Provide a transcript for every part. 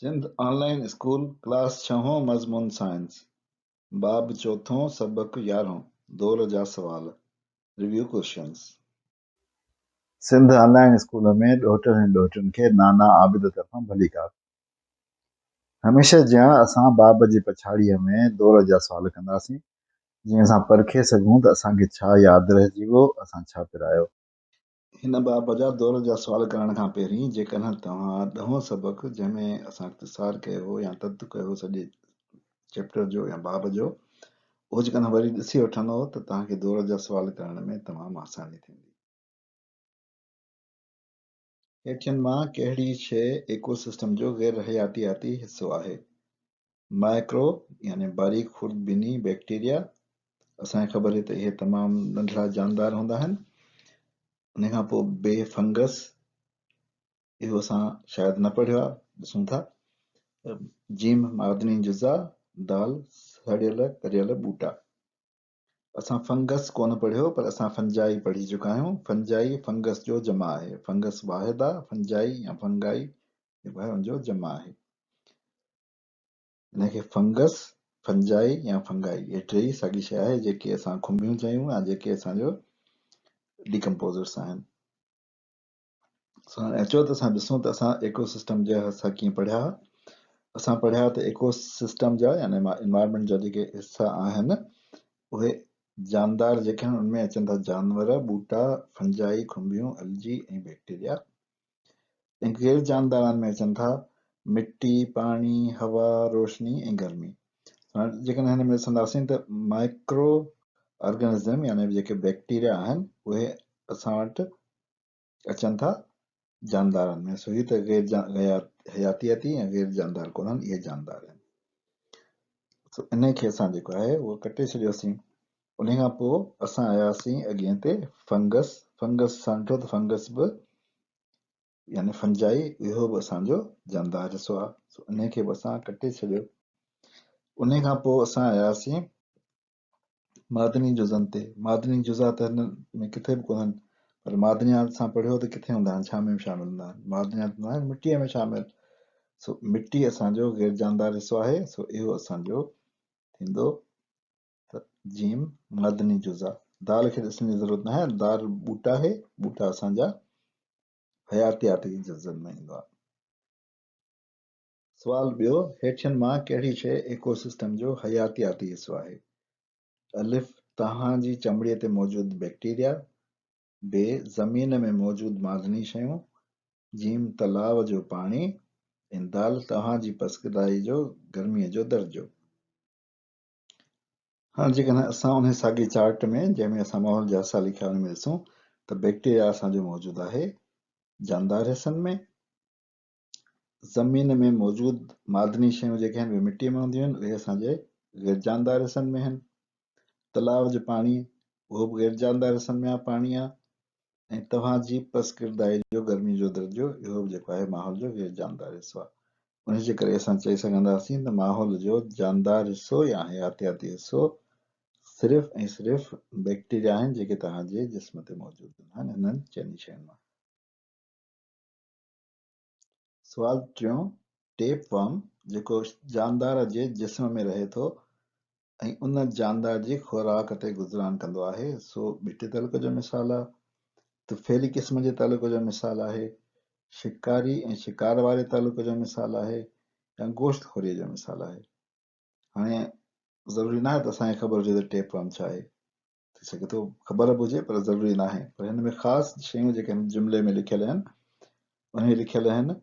سنڌ آن line school class ڇهون مضمون science باب چوٿون سبق يارهون دور جا سوال review questions. Sindh online school ۾ ڏوهٽن ۽ ڏوهٽين کي نانا عابد طرفان ڀليڪار. هميشه جيان اسان باب جي پڇاڙيء ۾ دور جا سوال ڪنداسين جيئن اسان پرکي سگهون ته اسان کي ڇا ياد رهجي ويو اسان ڇا پرايو. هن باب جا دور جا سوال ڪرڻ کان پهرين جيڪڏهن توهان ڏهون سبق جنهن ۾ اسان اختصار ڪيو هو يا تت ڪيو هو سڄي چيپٽر جو يا باب جو اهو جيڪڏهن وري ڏسي وٺندو ته توهان کي دور جا سوال ڪرڻ ۾ تمام آساني ٿيندي. هيٺين مان ڪهڙي شيء ايڪو سسٽم جو غير حياتياتي حصو آهي؟ مائڪرو يعني باريڪ خوردبيني بيڪٽيريا، اسان کي خبر آهي ته اهي تمام ننڍڙا جاندار هوندا آهن. ان کان پوء بي فنگس، اهو اسان شايد نه پڙهيو آهي، ڏسون ٿا. جيم معدني جزا، دال سڙيل ڪريل ٻوٽا. اسان فنگس ڪونه پڙهيو پر اسان فنجائي پڙهي چڪا آهيون. فنجائي فنگس جو جمع آهي. فنگس واحد آهي، فنجائي يا فنگائي جيڪو آهي ان جو جمع آهي. ان کي فنگس، فنجائي يا فنگائي اهي ٽيئي ساڳي شيء آهي جيڪي اسان کنڀيون چيون يا جيڪي اسان جو ڊيڪمپوزرس آهن. سو هاڻي اچو ته اسان ڏسون ته اسان ايڪو سسٽم جا حصا ڪيئن پڙهيا ها. اسان پڙهيا ته ايڪو سسٽم جا يعني انوائرمينٽ جا جيڪي حصا آهن اهي جاندار جيڪي آهن ان ۾ اچن ٿا جانور، ٻوٽا، فنجائي، کنڀيون، الجي ۽ بيڪٽيريا ۽ غير جاندارن ۾ اچن ٿا مٽي، پاڻي، هوا، روشني ۽ گرمي. هاڻي جيڪڏهن هن ۾ ڏسنداسين ته مائڪرو آرگنزم يعني جيڪي بيڪٽيريا آهن اهي اسان وٽ اچن ٿا جاندارن ۾ سو هي ته غير حياتياتي يا غير جاندار ڪونهن اهي جاندار آهن سو انهي کي اسان جيڪو آهي اهو ڪٽي ڇڏيوسين انهي کان پوء اسان آياسين اڳئين تي فنگس فنگس اسان ڏٺو ته فنگس به يعني فنجائي اهو به اسان جو جاندار حصو آهي سو انهي کي به اسان ڪٽي ڇڏيو انهي کان پوء اسان آياسين معدني جزن تي، معدني جزا ته هن ۾ ڪٿي به ڪونهن پر معدنيات سان پڙهيو ته ڪٿي هوندا آهن، ڇا ۾ شامل هوندا آهن؟ معدنيات هوندا آهن مٽيء ۾ شامل. سو مٽي اسان جو غير جاندار حصو آهي، سو اهو اسان جو ٿيندو ته جيم معدني جزا. دال کي ڏسڻ جي ضرورت ناهي، دال ٻوٽا آهي، ٻوٽا اسان جا حياتياتي جزن ۾ ايندو آهي. سوال ٻيو، هيٺين مان ڪهڙي شيء ايڪو سسٽم جو حياتياتي حصو آهي؟ الف، توهان جي چمڙيء تي موجود بيڪٽيريا، ب، زمين ۾ موجود معدني شيون، ج، تلاء جو پاڻي ۽ د، توهان جي پسگردائي جو گرميء جو درجو. هاڻ جيڪڏهن اسان انهي ساڳئي چارٽ ۾ جنهن ۾ اسان ماحول جا حصا لکيا ان ۾ ڏسون ته بيڪٽيريا اسان جو موجود آهي جاندار حصن ۾، زمين ۾ موجود معدني شيون جيڪي آهن اهي مٽيء ۾ هونديون آهن اهي اسان جي غير جاندار حصن ۾ آهن. تلاء جو پاڻي اهو به غير جاندار حصن ۾ آهي پاڻي آهي ۽ توهان جي پسگردائي جو گرمي جو درجو اهو به جيڪو آهي ماحول جو غير جاندار حصو آهي. ان جي ڪري اسان چئي سگهنداسين ته ماحول جو جاندار حصو يا حياتياتي حصو صرف ۽ صرف بيڪٽيريا آهن جيڪي توهان جي جسم تي موجود هوندا آهن انهن چئني شين مان. سوال ٽيون، ٽيپ ورم جيڪو جاندار جي جسم ۾ رهي ٿو ۽ ان جاندار جي خوراڪ تي گذران ڪندو آهي سو ٻٽي تعلق جو مثال آهي، طفيلي قسم جي تعلق جو مثال آهي، شڪاري ۽ شڪار واري تعلق جو مثال آهي يا گوشت خوريء جو مثال آهي. هاڻي ضروري ناهي ته اسان کي خبر هجي ته ٽيپ ورم ڇا آهي. ٿي سگهي ٿو خبر به هجي پر ضروري ناهي پر هن ۾ خاص شيون جيڪي هن جملي ۾ لکيل آهن اهي لکيل آهن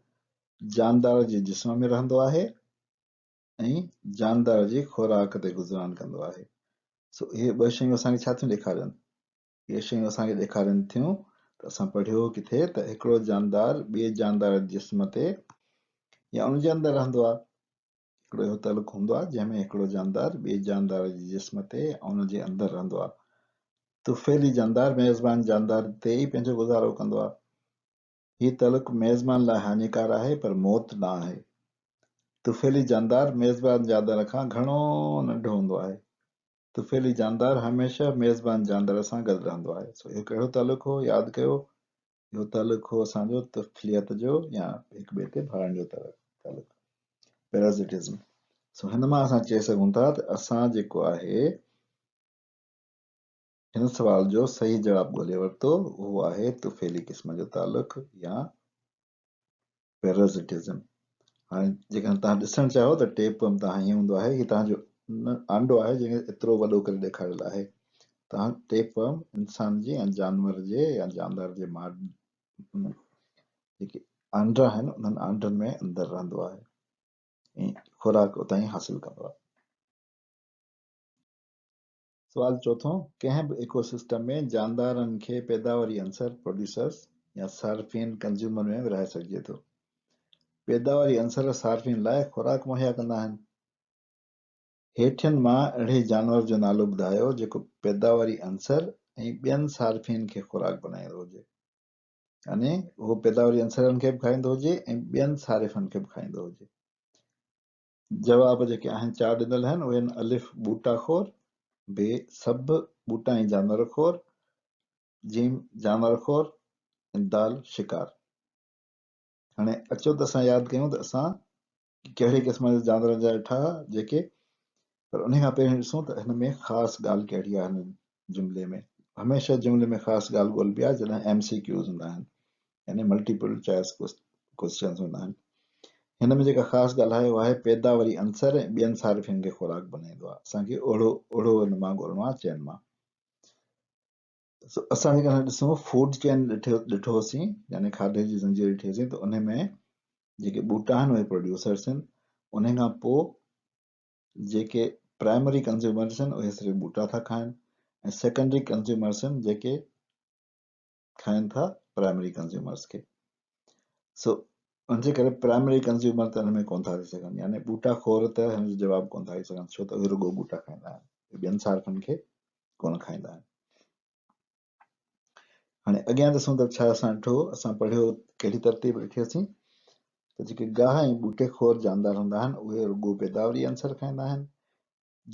جاندار جي جسم ۾ رهندو آهي ۽ جاندار جي خوراڪ تي گذران ڪندو آهي سو اهي ٻه شيون اسان کي ڇا ٿيون ڏيکارين اهي شيون اسان کي ڏيکارين ٿيون ته اسان پڙهيو ڪٿي ته هڪڙو جاندار ٻئي جاندار جي جسم تي يا ان جي اندر رهندو آهي هڪڙو اهو تعلق هوندو آهي جنهن ۾ هڪڙو جاندار ٻئي جاندار جي جسم تي يا ان جي اندر رهندو آهي. طفيلي جاندار ميزبان جاندار تي ئي پنهنجو گذارو ڪندو آهي. هي تعلق ميزبان لاء هاڃيڪار آهي پر موت نه آهي. طفيلي جاندار ميزبان جاندار کان گهڻو ننڍو هوندو آهي. طفيلي جاندار هميشه ميزبان جاندار سان گڏ رهندو آهي. سو اهو ڪهڙو تعلق هو؟ ياد ڪيو اهو تعلق هو اسان جو طفليت جو يا هڪ ٻئي تي ڀاڙڻ جو تعلق. پيرازٽزم. سو هن مان اسان چئي سگهون ٿا ته اسان جيڪو آهي هن سوال جو صحيح جواب ڳولي ورتو، اهو آهي طفيلي قسم جو تعلق يا پيرازٽزم. هاڻي جيڪڏهن توهان ڏسڻ چاهيو ته ٽيپ ورم توهان هيئن هوندو آهي، هي توهان جو آنڊو آهي جنهن کي ايترو وڏو ڪري ڏيکاريل آهي. توهان ٽيپ ورم انسان جي يا جانور جي يا جاندار جي جيڪي آنڊا آهن انهن آنڊن ۾ اندر رهندو آهي ۽ خوراڪ اتان ئي حاصل ڪندو آهي. سوال چوٿون، ڪنهن به ايڪو سسٽم ۾ جاندارن کي پيداواري عنصر، Producers، يا صارفين، Consumer، ۾ ورهائي سگهجي ٿو. پيداواري عنصر صارفين لاء خوراڪ مهيا ڪندا آهن. هيٺين مان اهڙي جانور جو نالو ٻڌايو جيڪو پيداواري عنصر ۽ ٻين صارفين کي خوراڪ بنائيندو هجي. يعني اهو پيداواري عنصرن کي به کائيندو هجي ۽ ٻين صارفن کي به کائيندو هجي. جواب جيڪي آهن چار ڏنل آهن اهي آهن الف ٻوٽا خور، ب سڀ ٻوٽا ۽ جانور خور، ج جانور خور ۽ د شڪار. هاڻي اچو ته اسان ياد ڪيون ته اسان ڪهڙي قسم جا جانورن جا ڏٺا ها جيڪي پر انهي کان پهرين ڏسون ته هن ۾ خاص ڳالهه ڪهڙي آهي هن جملي ۾ هميشه جملي ۾ خاص ڳالهه ڳولبي آهي جڏهن ايم سي ڪيوز هوندا آهن يعني ملٽيپل چوائس ڪويسچنز هوندا آهن هن ۾ جيڪا خاص ڳالهه آهي اها آهي پيداواري عنصر ۽ ٻين صارفين کي خوراڪ بنائيندو آهي اسان کي اهڙو اهڙو هن مان ڳولڻو آهي چين مان اسان جيڪڏهن ڏسون فوڊ چين ڏٺو هوسين يعني کاڌي جي زنجير ڏٺي هوسين ته ان ۾ جيڪي ٻوٽا آهن اهي پروڊيوسرس آهن ان کان پوء جيڪي پرائمري ڪنزيومرس آهن اهي صرف ٻوٽا ٿا کائن ۽ سيڪنڊري ڪنزيومرس آهن جيڪي کائن ٿا پرائمري ڪنزيومرس کي. سو ان جي ڪري پرائمري ڪنزيومر ته ان ۾ ڪونه ٿا ٿي سگهن يعني ٻوٽا خور ته هن جو جواب ڪونه ٿا ڏئي سگهن ڇو ته اهي رڳو ٻوٽا کائيندا آهن اهي ٻين صارفن کي ڪونه کائيندا آهن. هاڻي اڳيان ڏسون ته ڇا اسان ڏٺو اسان پڙهيو ڪهڙي ترتيب ڏٺيسين ته جيڪي گاهه ۽ ٻوٽي خور جاندار هوندا آهن اهي رڳو پيداوري عنصر کائيندا آهن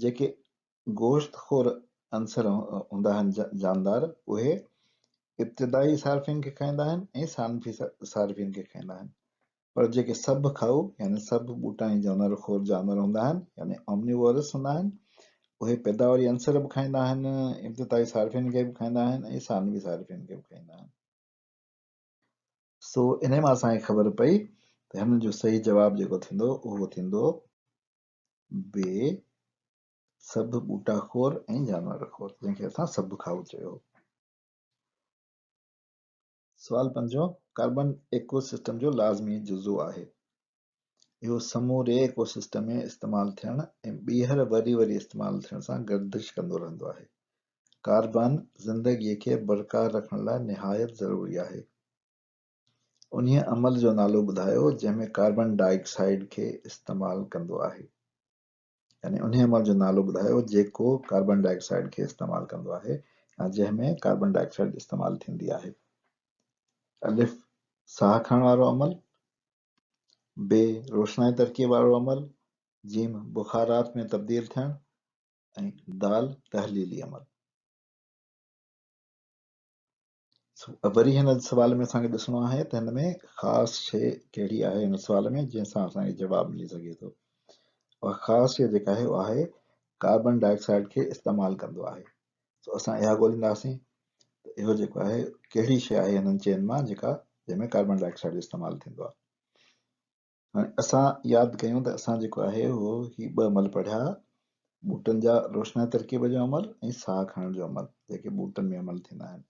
جيڪي گوشت خور عنصر هوندا آهن جاندار اهي ابتدائي صارفين کي کائيندا آهن ۽ ثانوي صارفين کي کائيندا آهن پر جيڪي سڀ کائو يعني سڀ ٻوٽا ۽ جانور خور جانور هوندا آهن يعني Omnivorous هوندا آهن اهي پيداواري عنصر به کائيندا آهن ابتدائي صارفين کي به کائيندا آهن ۽ ثانوي صارفين کي به کائيندا آهن. سو انهي مان اسان کي خبر پئي ته هن جو صحيح جواب جيڪو ٿيندو اهو ٿيندو بي سڀ ٻوٽا خور ۽ جانور خور جنهن کي اسان سڀ کائو چيو هو. سوال پنجون، ڪاربن ايڪو سسٽم جو لازمي جزو آهي. اهو سموري ايڪو سسٽم ۾ استعمال ٿيڻ ۽ ٻيهر وري وري استعمال ٿيڻ سان گردش ڪندو رهندو آهي. ڪاربن زندگيء کي برقرار رکڻ لاء نهايت ضروري آهي. انهيء عمل جو نالو ٻڌايو جنهن ۾ ڪاربن ڊاء آڪسائيڊ کي استعمال ڪندو آهي. يعني انهيء عمل جو نالو ٻڌايو جيڪو ڪاربن ڊاء آڪسائيڊ کي استعمال ڪندو آهي يا جنهن ۾ ڪاربن ڊاء آڪسائيڊ استعمال ٿيندي آهي. الف، ساهه کڻڻ وارو عمل، ب، روشنائي ترڪيب وارو عمل، ج، بخارات ۾ تبديل ٿيڻ ۽ د، تحليلي عمل. وري هن سوال ۾ اسان کي ڏسڻو آهي ته هن ۾ خاص شيء ڪهڙي آهي هن سوال ۾ جنهن سان اسان کي جواب ملي سگهي ٿو. اها خاص شيء جيڪا آهي اها آهي ڪاربن ڊاء آڪسائيڊ کي استعمال ڪندو آهي. سو اسان اها ڳولينداسين ته اهو جيڪو آهي ڪهڙي شيء آهي هنن چئن مان جيڪا جنهن ۾ ڪاربن ڊاء آڪسائيڊ جو استعمال ٿيندو آهي. هاڻي اسان ياد ڪيون ته اسان جيڪو آهي اهو هي ٻه عمل پڙهيا ٻوٽن جا روشنائي ترڪيب جو عمل ۽ ساهه کڻڻ جو عمل جيڪي ٻوٽن ۾ عمل ٿيندا آهن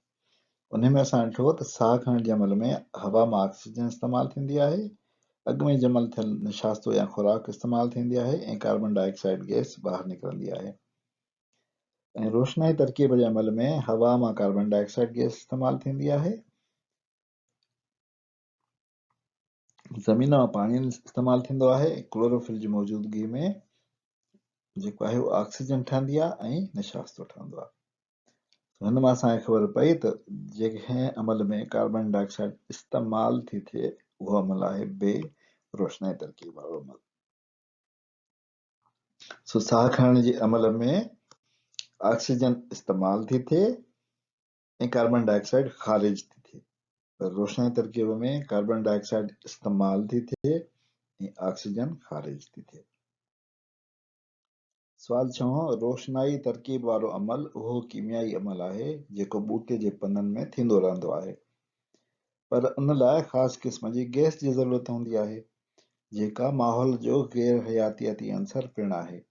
ان ۾ اسان ڏٺو ته ساهه کڻڻ جي عمل ۾ هوا مان آڪسيجن استعمال ٿيندي آهي اڳ ۾ جمل ٿيل نشاستو يا خوراڪ استعمال ٿيندي آهي ۽ ڪاربن ڊاء آڪسائيڊ گئس ٻاهر نڪرندي آهي ۽ روشنائي ترڪيب جي عمل ۾ هوا مان ڪاربن ڊاء آڪسائيڊ گئس استعمال ٿيندي آهي زمين مان پاڻي استعمال ٿيندو آهي ۽ ڪلوروفل جي موجودگي ۾ جيڪو آهي اهو آڪسيجن ٺهندي آهي ۽ نشاستو ٺهندو آهي. هن مان اسان کي خبر پئي ته جنهن عمل ۾ ڪاربن ڊاء آڪسائيڊ استعمال ٿي ٿئي اهو عمل آهي بي روشنائي ترڪيب وارو عمل. سو ساهه کڻڻ جي عمل ۾ آڪسيجن استعمال ٿي ٿئي ۽ ڪاربن ڊاء آڪسائيڊ خارج ٿي ٿئي پر روشنائي ترڪيب ۾ ڪاربن ڊاء آڪسائيڊ استعمال ٿي ٿئي ۽ آڪسيجن خارج ٿي ٿئي. سوال ڇهون، روشنائي ترڪيب وارو عمل اهو ڪيميائي عمل آهي جيڪو ٻوٽي جي پنن ۾ ٿيندو رهندو آهي، پر ان لاء خاص قسم جي گئس جي ضرورت هوندي آهي، جيڪا ماحول جو غير حياتياتي عنصر پڻ آهي.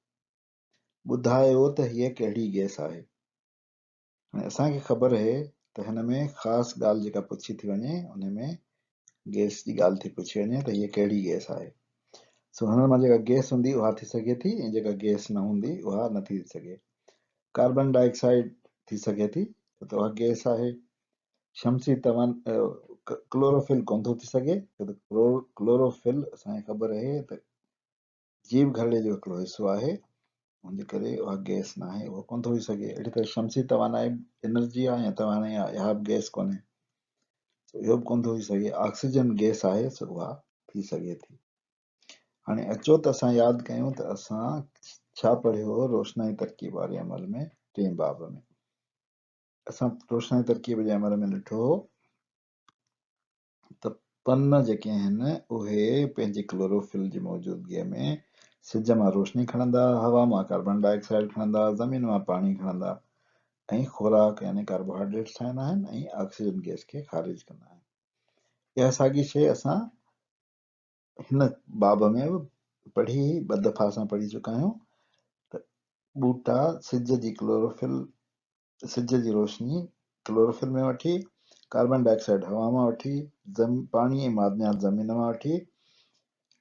ٻڌايو ته هيء ڪهڙي گئس آهي؟ هاڻي اسان کي خبر اهي ته هن ۾ خاص ڳالهه جيڪا پڇي ٿي وڃي ان ۾ گئس جي ڳالهه ٿي پڇي وڃي ته هيء ڪهڙي گئس آهي. سو هنن مان جيڪا گئس هوندي اها ٿي سگهي ٿي ۽ جيڪا گئس نه هوندي اها نه ٿي سگهي. ڪاربن ڊاء آڪسائيڊ ٿي سگهي ٿي ڇو ته اها گئس آهي. شمسي توان ڪلوروفل ڪونه ٿو ٿي سگهي ڇو ته ڪلوروفل اسان کي خبر آهي ته جيو گهرڙي جو هڪڙو حصو آهي، ان جي ڪري اها گئس ناهي، اهو ڪونه ٿو ٿي سگهي. اهڙي طرح شمسي توانائي انرجي آهي يا توانائي آهي، اها به گئس ڪونهي، سو اهو به ڪونه ٿو ٿي سگهي. آڪسيجن گئس آهي، سو اها ٿي سگهي ٿي. هاڻي اچو ته اسان ياد ڪيون ته اسان ڇا پڙهيو هو روشنائي ترڪيب واري عمل ۾ ٽئين باب ۾. اسان روشنائي ترڪيب جي عمل ۾ ڏٺو هو ته پن جيڪي آهن اهي پنهنجي ڪلوروفل جي موجودگيء ۾ سج مان روشني کڻندا، هوا مان ڪاربان ڊاء آڪسائيڊ کڻندا، زمين مان پاڻي کڻندا ۽ خوراڪ يعني ڪاربوهائيڊريٽس ٺاهيندا آهن ۽ آڪسيجن گئس کي خارج ڪندا آهن. اها ساڳي شيء اسان هن باب ۾ به پڙهي هئي، ٻه دفعا اسان پڙهي چڪا آهيون ته ٻوٽا سج جي ڪلوروفل، سج جي روشني ڪلوروفل ۾ وٺي، ڪاربان ڊاء آڪسائيڊ هوا مان وٺي، پاڻي ۽ معدنيات زمين مان وٺي،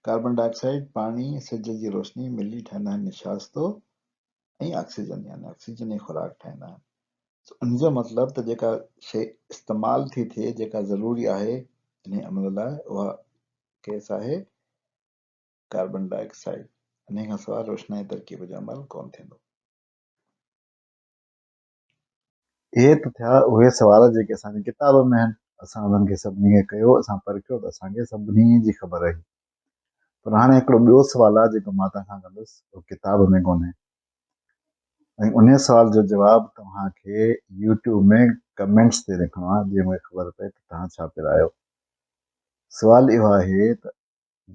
ڪاربان ڊاء آڪسائيڊ، پاڻي، سج جي روشني ملي ٺاهيندا آهن نشاستو ۽ آڪسيجن يعني آڪسيجن جي خوراڪ ٺاهيندا آهن. ان جو مطلب ته جيڪا شيء استعمال ٿي ٿئي، جيڪا ضروري آهي انهي عمل لاء، اها گئس آهي ڪاربان ڊاء آڪسائيڊ. انهي کان سواء روشنائي ترڪيب جو عمل ڪونه ٿيندو. اهي ته ٿيا اهي سوال جيڪي اسان جي ڪتاب ۾ آهن. اسان انهن کي سڀني کي ڪيو، اسان پرکيو ته اسان کي سڀني جي خبر هئي. پر هاڻي هڪڙو ٻيو سوال آهي جيڪو مان توهان کان ڪندس، اهو ڪتاب ۾ ڪونهي ۽ انهي سوال جو جواب توهان کي يوٽيوب ۾ ڪمينٽس تي لکڻو آهي جيئن مون کي خبر پئي ته توهان ڇا پرايو. سوال اهو آهي ته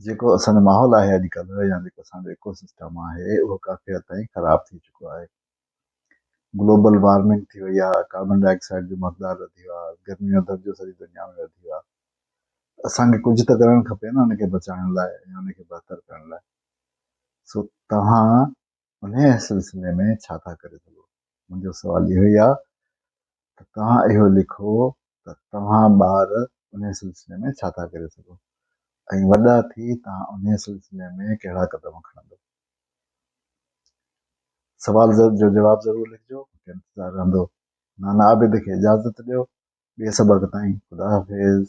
جيڪو اسان جو ماحول آهي اڄڪلهه يا جيڪو اسان جو ايڪو سسٽم آهي اهو ڪافي حد تائين خراب ٿي چڪو آهي. گلوبل وارمنگ ٿي وئي آهي، ڪاربن ڊاء آڪسائيڊ جو مقدار وڌي ويو آهي، گرمي جو درجو سڄي دنيا ۾ وڌي ويو آهي. اسان کي ڪجهه ته ڪرڻ کپي نه ان کي بچائڻ لاء يا ان کي بهتر ڪرڻ لاء. سو توهان انهيء سلسلي ۾ ڇا ٿا ڪري سگهو؟ منهنجو سوال اهو ئي آهي ته توهان اهو لکو ته توهان ٻار انهيء سلسلي ۾ ڇا ٿا ڪري سگهو ۽ وڏا ٿي توهان انهيء سلسلي ۾ ڪهڙا قدم کڻندو؟ سوال جو جواب ضرور لکجو، مون کي انتظار رهندو. نانا عابد کي اجازت ڏيو، ٻئي سبق تائين خدا حافظ.